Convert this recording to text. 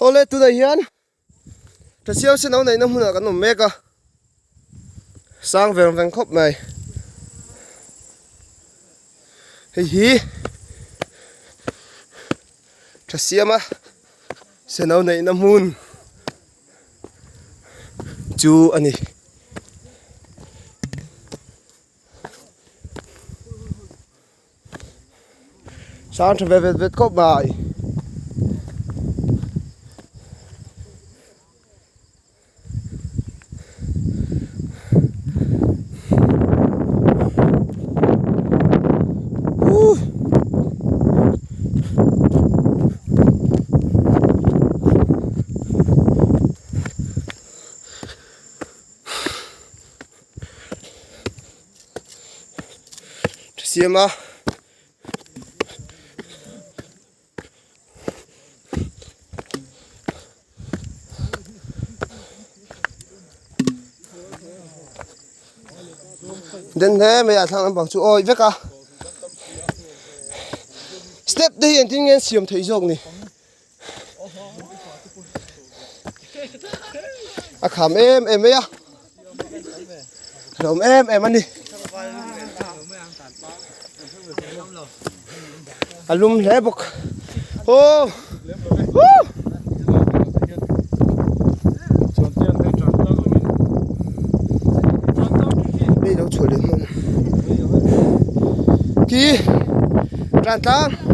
Awle tunah hian Thasiau sen lo neihna hmunah kan awm mek a, sang veng veng khawp mai. Hei hi Thasiama sen lo neihna hmun chu a ni. Sang tha ve vet vet khawp mai. Siam a. Den hle mai a thlang lampang chu awi vek a step te hi engtin nge an siam theih zawk ni a kham em em mai a hlawm em em a ni a lum hle bawk aw huh mi lo chhuah leh hman khi tan tlang.